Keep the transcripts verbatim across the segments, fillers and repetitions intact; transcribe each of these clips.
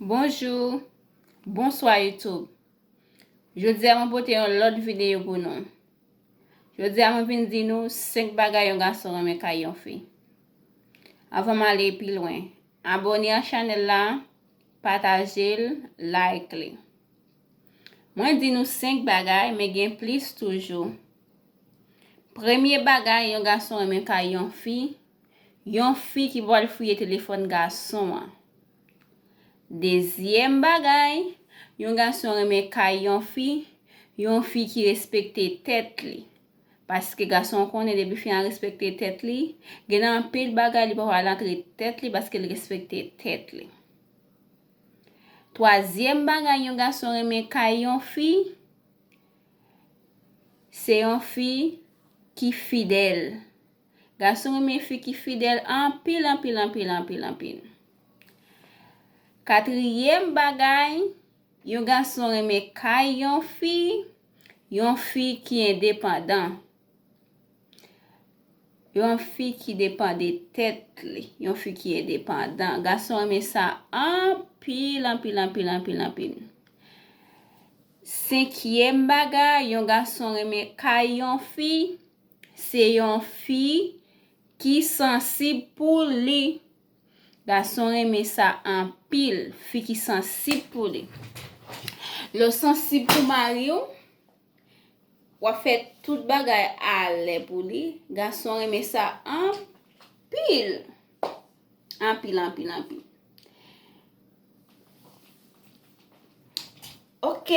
Bonjou, bonswa YouTube. Jodi a mwen pote yon lòt videyo pou nou. Jodi a mwen vin di nou senk bagay yon gason renmen kay yon fi. Anvan m ale pi lwen, abòne a chanèl la, pataje l, like li. Mwen di nou senk bagay, men gen plis toujou. Premye bagay yon gason renmen kay yon fi, yon fi ki pral fouye telefòn gason an. Dezyèm bagay, yon gason renmen kay yon fi, yon fi ki respekte tèt li. Paske gason an konnen depi fi an respekte tèt li, gen anpil bagay li pa pral antre tèt li paske li respekte tèt li. Twazyèm bagay yon gason renmen kay yon fi, se yon fi ki fidèl. Gason renmen fi ki fidèl anpil, anpil, anpil, anpil, anpil. Katriyèm bagay, yon gason renmen kay yon fi, yon fi ki endepandan. Yon fi ki depann de tèt li, yon fi ki endepandan. Gason renmen sa anpil, anpil, anpil, anpil, anpil. Senkyèm bagay, yon gason renmen kay yon fi, se yon fi ki sansib pou li. Gason renmen sa anpil, fi ki sansib pou li. Lè w sansib pou mari w, w ap fè tout bagay alè pou li. Gason renmen sa anpil. Anpil, anpil, anpil. Ok.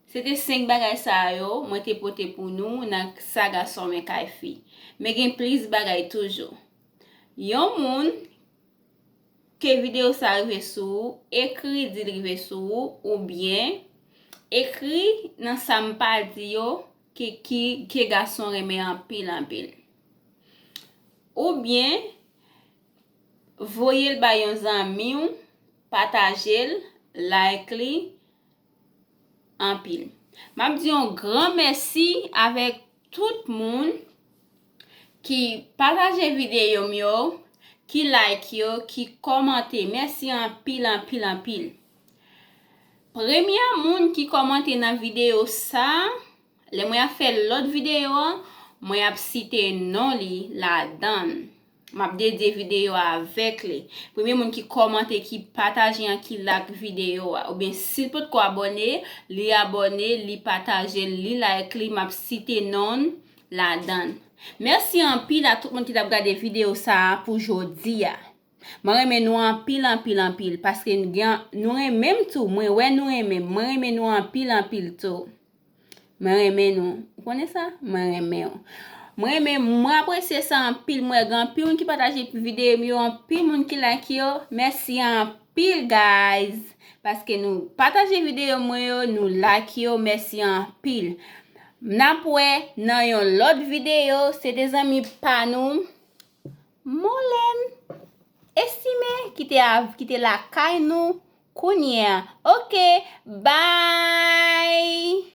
Se te senk bagay sa yo mwen te pote pou nou nan sa gason renmen kay fi. Men gen plis bagay toujou. Yon moun ke videyo sa rive sou ou, ekri di l rive sou ou, oubyen ekri nan sa m pa di yo ke, ki, ke gason renmen anpil, anpil. Oubyen voye l bay yon zanmi w, pataje l, like li, anpil. M ap di yon gran mèsi avèk tout moun ki pataje videyo m yo, ki like yo, ki kòmante. Mèsi anpil, anpil, anpil. Premye moun ki kòmante nan videyo sa, lè mwen ap fè lòt videyo an, mwen ap site non li ladan l. M ap dedye videyo a avèk li. Premye moun ki kòmante, ki pataje an, ki like videyo a. Oubyen si l potko abòne, li abòne, li pataje l, li like li, m ap site non l ladan l. Mèsi anpil a tout moun ki t ap gade videyo sa a pou jodi a. Mwen renmen nou anpil, anpil, anpil, paske nou gen, nou renmen m tou. Mwen wè nou renmen m. Mwen renmen nou anpil, anpil tou. Mwen renmen nou. Ou konnen sa? Mwen renmen w. Mwen renmen, mwen apresye sa anpil. Mwen wè gen anpil moun ki pataje videyo m yo, anpil moun ki like yo. Mèsi anpil, guys. Paske nou pataje videyo mwen yo, nou like yo. Mèsi anpil. N ap wè nan yon lòt videyo. Se te zanmi pa nou, Molène Estimé, ki te av-, ki te lakay nou kounye a. Ok, bye!